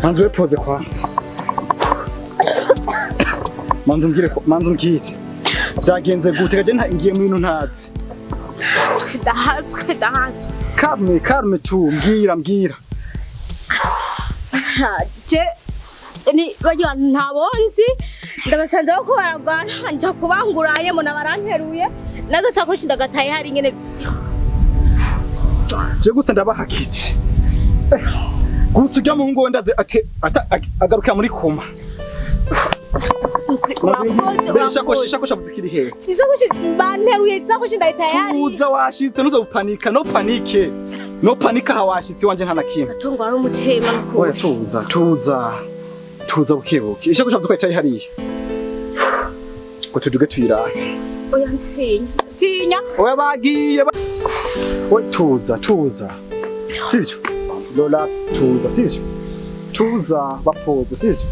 Manzi we poze kwanza. Manzi umbwire ko manzi umbwire. Byagenze gute kaje nta ngiye mu bintu ntazi. Ndahatswe ndahatswe. Calme calme tu mbwira mbwira. Je ni barya ntabonzi ndabasanze ko baragwana nja kubanguraye muna baranteruye n'agasakoshi ndagataye hari nyene. Je gusa ndabahakije. Gusa ujya mu ngo ndaze ati agarukira muri koma. Ishakoshi ishakoshi zikiri hehe? Isakoshi banteruye isakoshi ndayitaye hari. Tuza washitse nuzo gupanika no panike. No panika hawashitse wanje nta nakimwe. Atungwa ari umutima. Oya tuza tuza. Tuza bukebuke. Ishakoshi avuze ko yicaye hariya. Ngo tuduge tuyirahe. Oya ntinya. Tinya. Oya bagiye. Oya tuza tuza. Sivyo? Relax tuza sivyo? Tuza bapoze sivyo?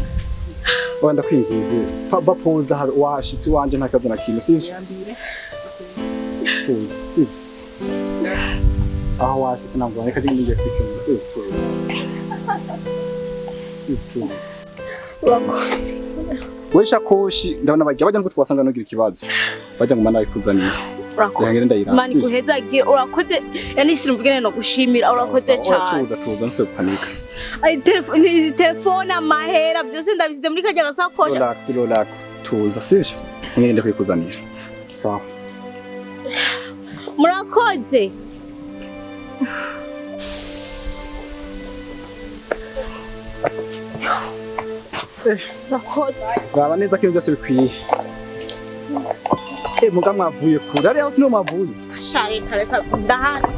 Oya ndakwinginze. Bapoza washitse wanje nta kazi na kimwe sivyo? Tuza sivyo? Aho washitse ntabwo reka ngiye kwikemura sivyo? Tuza. We shakoshi ndabona bajya bajya ngo twasanga nogira ikibazo. Bajya ngo mana ikuzaniye. Urakoze. Mani guheza urakoze yani sinumvugene no gushimira urakoze cyane. Tuza tuza nse panika. Ai telefone telefone amahera byose ndabisize muri kajya gasakoshi. Relax relax tuza sivyo? Ngende kwikuzanira. Sawa. Murakoze. Murakoze. Raba neza ko byose bikwiye. Muga mwavuye kure ari aho sino mwavuye. Shari kare ndahatswe.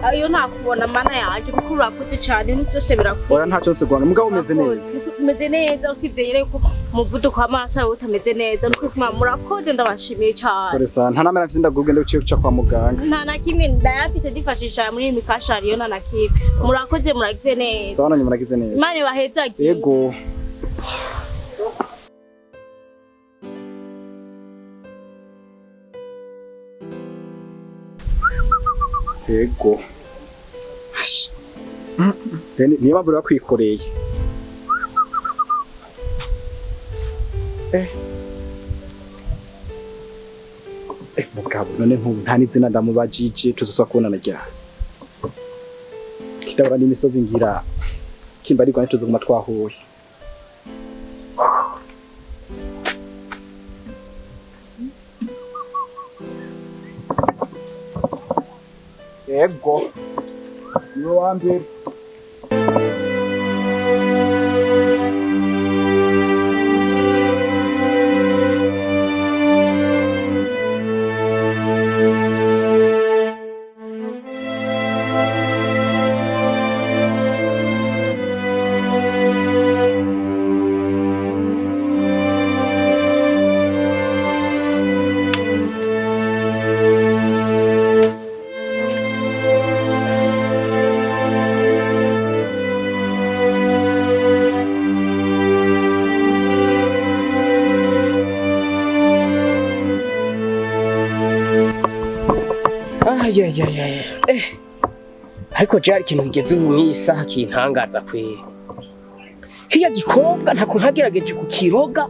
Ayo ntakubona mana yaje kuko urakoze cyane byose birakwiye. Oya ntacyo nse mugabo umeze neza. Umeze neza usibye nyine ko umuvuduko w'amaraso yawe utameze neza nuko murakoze ndabashimiye cyane. Kore sana nta namera mfise ndagubwe ndaciye guca kwa muganga. Nta na kimwe ndayafise ndifashisha muri mikashari yo nta na kimwe. Murakoze muragize neza. Sawa nanyu muragize neza. Imana ibahezagire. Yego. Yego. Niyo mpamvu bakwikoreye. Mugabo none nkubu nta n'izina ndamubajije tuzosa kubonana ryari. Kitabara n'imisozi ngira kimba ariko ntituzoguma twahuye. Yego. Niwe wa mbere. Ariko jari ikintu kigeze ubu mw'isaha kintangaza kweri. Kiya gikobwa ntako ntagerageje kukiroga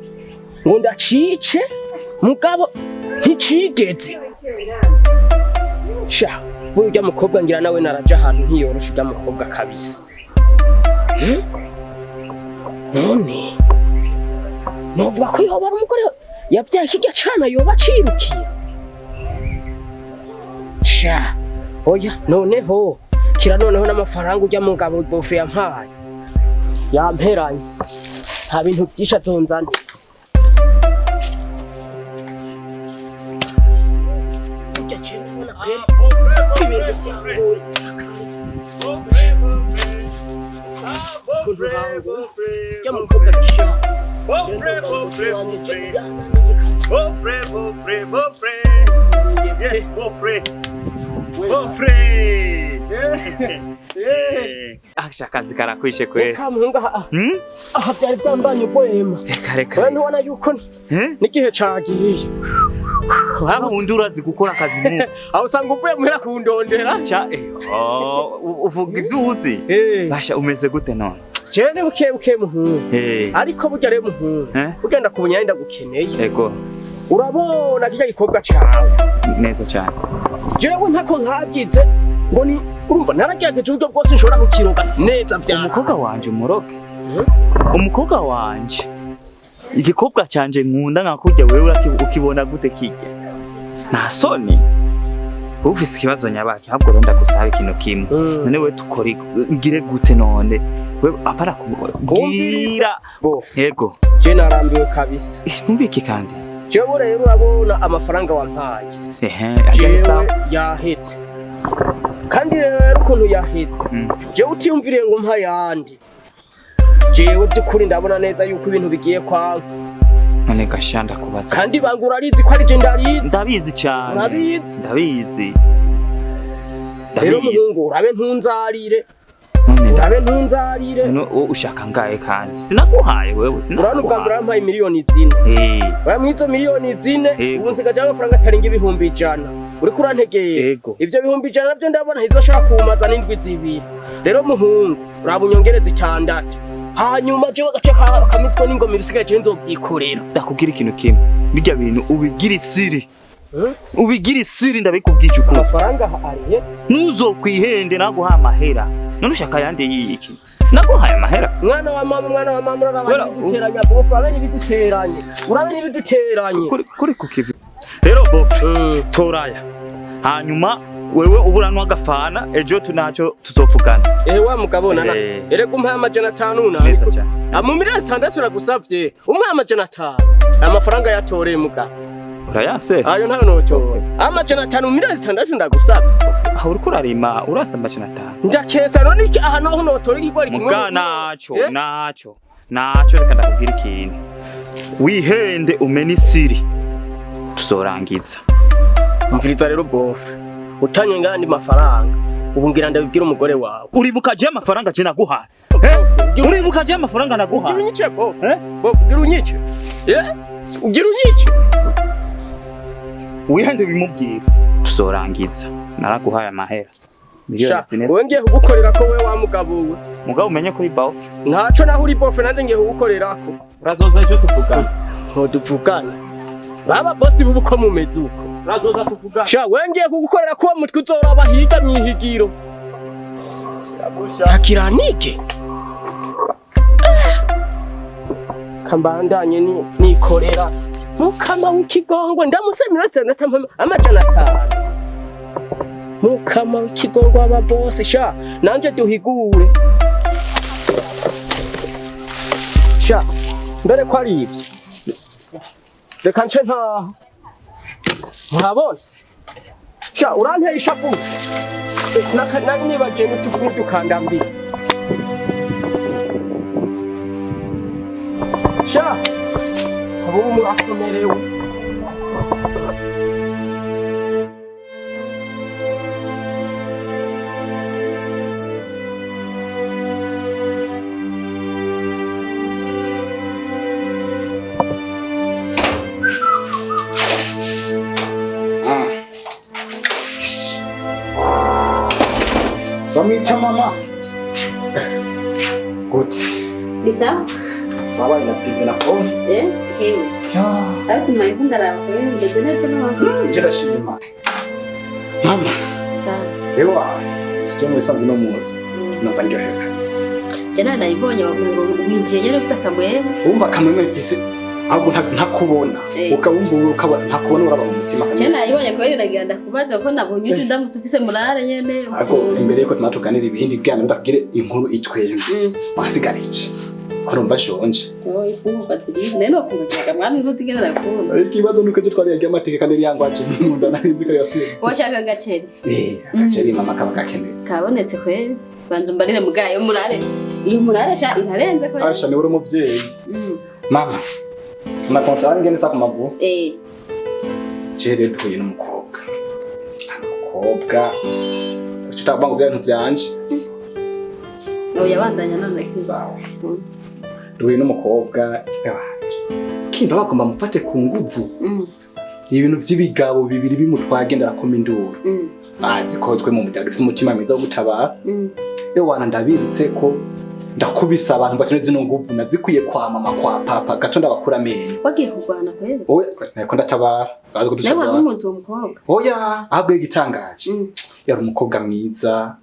ngo ndacice mugabo nticigeze. Sha, wewe urya mukobwa ngira nawe naraja ahantu ntiyorosha urya mukobwa kabisa. None novuga ko yoba ari umugore yavyaye kirya cana yoba acirukiye. Sha, oya noneho kira noneho n'amafaranga ujya mugabo bofe yampaye yamperanye nta bintu byinshi azonzana. Yes, bofre. Bofre. Akisha kazi karakwishe kweli. Kamuhunga aha byari byambanye ubwema. Reka reka. Wewe ntubona yuko n'igihe cagiye. Haba undi urazi gukora akazi nk'uko. Aho usanga uvuye muhera kundondera. Cha uvuga ivyo uzi. Basha umeze gute none? Jewe ni buke buke muhungu. Ariko burya rero muhungu, ugenda kubunya ndagukeneye. Ego. Urabona kirya gikorwa cawe. Neza cyane. Jewe ntako nkagize ngo ni urumva naragerageje uburyo bwose nshobora kukiroga neza vya. Umukobwa wanje umuroge. Umukobwa wanje. Igikobwa canje nkunda nkakurya wewe ukibona gute kijya. Nta soni. Ufise ikibazo nyabaki ahubwo rero ndagusaba ikintu kimwe. None wewe tukore ngire gute none? Wewe apara kubwira. Yego. Je narambiwe kabisa. Isumbi kandi. Jewe rero urabona amafaranga wampaye. Jewe yahetse. Kandi rero ukuntu yahetse. Jewe utiyumviriye ngo mpa yandi. Jewe byukuri ndabona neza yuko ibintu bigiye kwa. None gashanda kubaza. Kandi bangura arizi ko ari je ndarizi. Ndabizi cyane. Urabizi? Ndabizi. Rero muhungu urabe ntunzarire. Urabe ntunzarire. None ushaka ngaye kandi. Sinaguhaye wewe, sinaguhaye. Urabona ubwa mbere wampaye miliyoni 4. Ura mwizo miliyoni 4 ubu nsigaje amafaranga atarenga 100,000. Uriko urantegeye. Ivyo 100,000 navyo ndabona ntizoshobora kumaza n'indwi 2. Rero muhungu uraba unyongereze 6. Hanyuma jewe gace kamitswe n'ingoma ibisigaye je nzovyikorera. Ndakubwira ikintu kimwe. Bijya bintu ubigira isiri. Ubigira isiri ndabikubwije uko. Amafaranga ariye. Nuzokwihende naguha amahera. None ushaka yandi yiki? Sinaguhaye amahera. Mwana wa mama, mwana wa mama urabana ibiduteranya bofu, urabana ibiduteranye. Urabana ibiduteranye. Kuri kukivi. Rero bofu, toraya. Hanyuma wewe uburanwa agafana ejo tunaco tuzovugana. Wa mugabo nana. Erega umpa 500 na. Neza cyane. Mu miliyoni 6 nagusavye. Umpa 500. Amafaranga yatoreye mugabo. Urayase? Ayo ntayo notora. 500 mu miliyoni 6 ndagusavye. Aho uriko urarima urasa 500. Ndakesa none iki aha naho notora ikigori kimwe. Muga naco, naco. Naco reka ndakubwira ikintu. Wihende umene isiri. Tuzorangiza. Mviriza rero bofe. Utanye ngandi mafaranga. Ubu ngira ndabibwira umugore wawe. Uribuka je amafaranga je naguha? Uribuka je amafaranga naguha? Ugira unyice bofe. Bofe ugira unyice. Ugira unyice. Wihende bimubwira. Tuzorangiza. Naraguhaye amahera. Wewe ngiye kugukorera ko wewe wa mugabo we. Mugabo umenye kuri bofe. Ntaco naho uri bofe nanje ngiye kugukorera ko. Urazoza ejo tuvugana. Ntoduvugana. Baba bosi bubu ko mumeze uko. Urazoza tuvugana. Sha wewe ngiye kugukorera ko mutwe uzoraba higa myihigiro. Akiranike. Kambandanye ni nikorera. Mukama w'ikigongwe ndamusemira 600 500. Mukama w'ikigongwe aba boss sha nanje duhigure. Sha mbere ko ari ivyo. Reka nce ntaha. Murabona? Sha uranteye ishavu. Nari nibagiye n'udukandambizi. Sha ubu murakomerewe. Bamwita mama. Good. Lisa? Baba ina busy na phone. Hewe. Ati mayikunda la kweli ndetse neza no. Je ndashima. Mama. Sawa. Ewa, sije mu bisanzwe no muzi. Numva ndyohewe kabisa. Jana nayibonye ngo winjiye nyene ufise akamwemwe. Wumva akamwemwe mfise ahubwo ntakubona. Ukabumva ukabona ntakubona uraba mu mutima. Jana nayibonye kweli nagira ndakubaza ko nabonye uje ndamutse ufise murare nyene. Ariko imbere yuko tumatuganira ibindi bwana ndabwire inkuru itwenze. Wasigara iki? Ko numva nshonje. Oh, ifungurwa ziri. Neno kumutaka mwami ntuzi ingene ndakunda. Ikibazo nuko ejo twariye amateke kandi yangwaje mu nda narinzi ko yasuye. Washaka agaceri? Agaceri mama kaba gakeneye. Kabonetse kweli. Banza umbarire mugayo murare. Iyo murare sha irarenze kweli. Asha ni uri umuvyeyi. Mama. Na konsari ngene sa kumavu. Chere duhuye n'umukobwa. Umukobwa. Tutabanga ibintu byanje. Oya bandanya none. Sawa. Duhuye n'umukobwa. Kimba bagomba mufate ku nguvu. Ibintu by'ibigabo bibiri bimutwagendera ko minduru. Azi ko twe mu muryango dufite umutima mwiza wo gutabara. Yo wana ndabirutse ko Ndakubisa abantu batone zino nguvu nazikuye kwa mama kwa papa gato ndabakura amenyo. Wagiye kurwana kweli? Oya, nariko ndatabara. Bazi Nawe kudutabara. wari umuzi uwo mukobwa? Oya, ahubwo igitangaje. Yari umukobwa mwiza.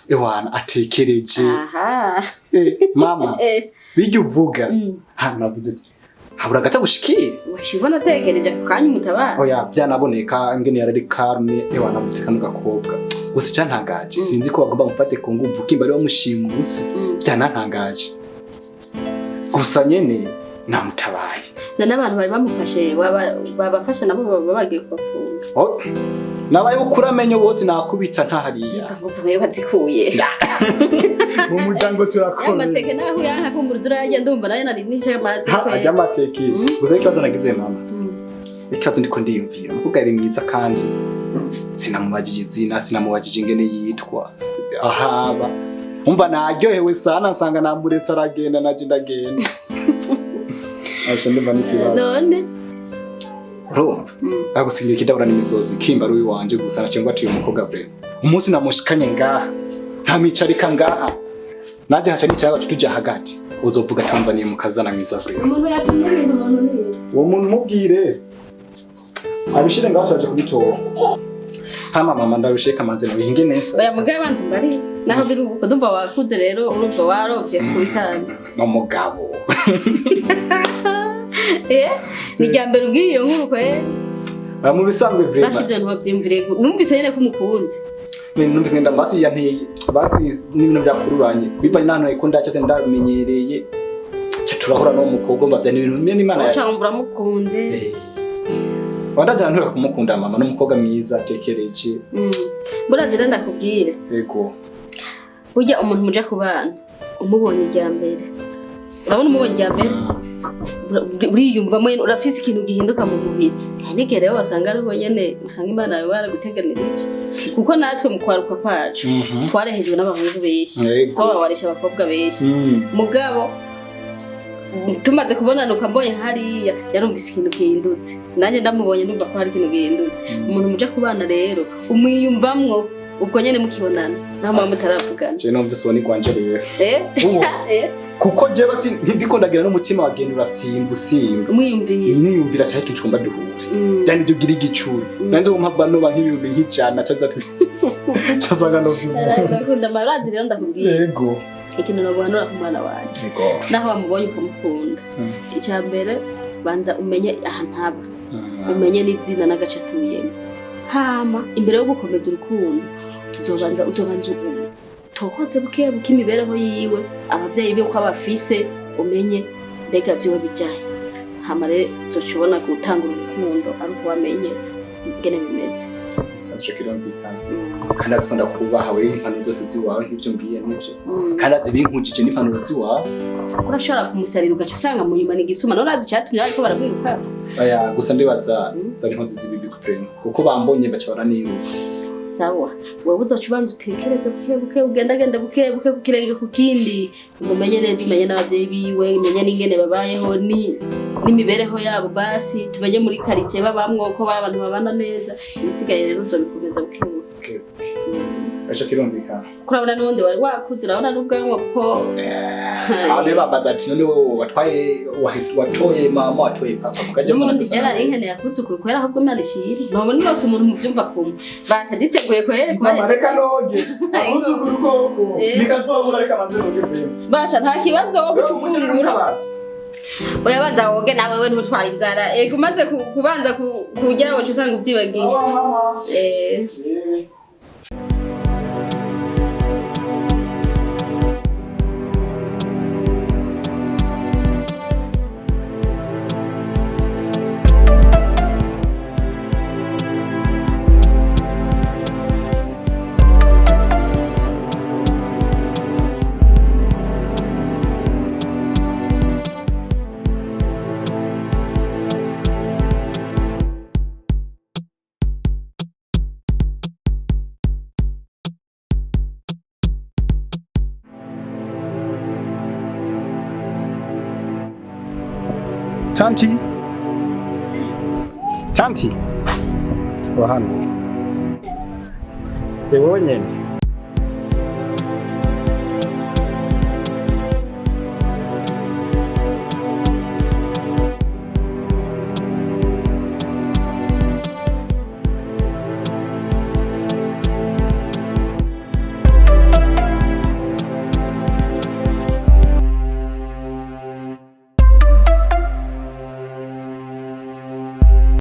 Ewana atekereje. Aha. Mama, bijya uvuga. Ha navuze ati, habura gato gushikire. Washibona atekereje ako kanya umutabara. Oya, byanaboneka ingene yarari calme, ewana navuze ati kano gakobwa. Gusa icyantangaje, sinzi ko bagomba gufate ku nguvu kimba ari bamushimuse. Byanantangaje. Gusa nyene namutabaye. None abantu bari bamufashe babafashe nabo baba bagiye kubapfunga. Oh, nabaye bukura amenyo bose nakubita ntahariya. Izo nguvu wewe wazikuye. Mu muryango turakomeye. Amateke naho yanka kumbura urayarya ndumva nayo nari nicaye amazi Ha ajya amateke. Gusa ikibazo nagize mama. Ikibazo ndiko ndiyumvira. Umukobwa yari mwiza kandi sinamubajije izina, sinamubajije ingene yitwa. Ahaba. Umva naryohewe sana nsanga namuretse aragenda naje ndagenda. Asha ndumva n'ikibazo. None Urumva? Agusigira ikidabura n'imisozi kimba ari wanje gusa nacengwa ati uyu mukobwa vrema. Umunsi namushikanye ngaha. Ntamicarika ngaha. Naje nkaca nicara bacu tuja hagati. Uzovuga Tanzania mukazana mwiza vrema. Umuntu yapimye ibintu umuntu ni. Uwo muntu mubwire. Abishire ngaho turaje kubitora. Hama mama ndarusheka manze muhinge neza. Oya mugabo banze mbari. Naho biri uko ndumva wakuze rero urumva warovye kubisanzwe. No mugabo. Ni rya mbere ubwiye iyo nkuru kwe. Mu bisanzwe vrema. Bashivye ntibavyimvire. Numvise nyene ko umukunze. Numvise ngenda basi yanteye basi n'ibintu byakururanye. Bivanye n'ahantu ariko ndaca se ndamenyereye. Turahura no mukobwa mbavya n'ibintu mwe n'Imana yawe. Uca umvura mukunze. Wandaje ntura kumukunda mama n'umukobwa mwiza atekereje. Burazira ndakubwira. Yego. Burya umuntu muja kubana umubonye irya mbere. Urabona umubonye irya mbere? Uriyumvamo urafise ikintu gihinduka mu mubiri. Ntigere rero wasanga ari nyene usanga Imana yawe yaraguteganirije. Kuko natwe mu kwaruka kwacu twarehejwe n'abahungu benshi. So wawarisha abakobwa benshi. Mugabo tumaze kubonana ukambonye hariya yarumvise ikintu gihindutse. Nanjye ndamubonye ndumva ko hari ikintu gihindutse. Umuntu muja kubana rero umwiyumvamwo ubwo nyene mukibonana naho mama mutaravugana. Je numvise uwo ni gwanje rero. Kuko je basi ndiko ndagira n'umutima wagenda urasimba usimba. Umwiyumvira. Niyumvira cyane kicumba duhure. Byane byo gira igicuri. Nanze umpabwa no ba nk'ibihumbi nk'ijana cyazaga no vyumva. Ndakunda amarazi rero ndakubwiye. Yego. Ikintu naguhanura ku mwana wanjye. Yego. Naho wamubonye ukamukunda. Icya mbere banza umenye ahantu aba. Umenye n'izina n'agace atuyemo. Hama imbere yo gukomeza urukundo tuzobanza uzobanza tohoze buke buke imibereho yiwe abavyeyi be uko abafise umenye mbega vyiwe bijaye. Hama rero uzocubona gutanga urukundo ari uko wamenye ingene bimeze. Sancho kirumvikana. Kandi azikunda kubaha we impanuro zose ziwawe nk'ivyo mbwiye n'ivyo. Kandi azi binkujije n'impanuro ziwawe. Urashobora kumusarira ugaca usanga mu nyuma ni igisuma none urazi icatumye bariko baramwiruka. Oya gusa ndibaza zari inkozi z'ibibi kuprema kuko bambonye baca baraniruka. Sawa wewe uzoca ubanza utekereze buke buke ugendagenda buke buke kukirenge kukindi umumenye neza umenye n'abavyeyi biwe umenye n'ingene babayeho ni n'imibereho yabo basi tumenye muri quartier babamwo ko bari abantu babana neza ibisigaye rero uzobikomeza buke buke. Acha kirumvikana. Kurabona n'ubundi wari wakuze urabona n'ubwanwa kuko Abe babaza ati none wowe watwaye watoye mama watoye papa mukaje mbona gusa. Yari inkene yakuzukuru kwera ahubwo Imana ishimwe. Nobona rwose umuntu muvyumva kumwe. Basha diteguye kwere Mama reka noge. Akuzukuru koko. Nikazobura reka manze noge vrema. Basha nta kibazo wo gucufungura. Oya banza woge nawe we ntutwara inzara. Ego umaze kubanza kurya wocu usanga uvyibagiye. Tanti. Tanti. Wa hano. Ni wowe nyene.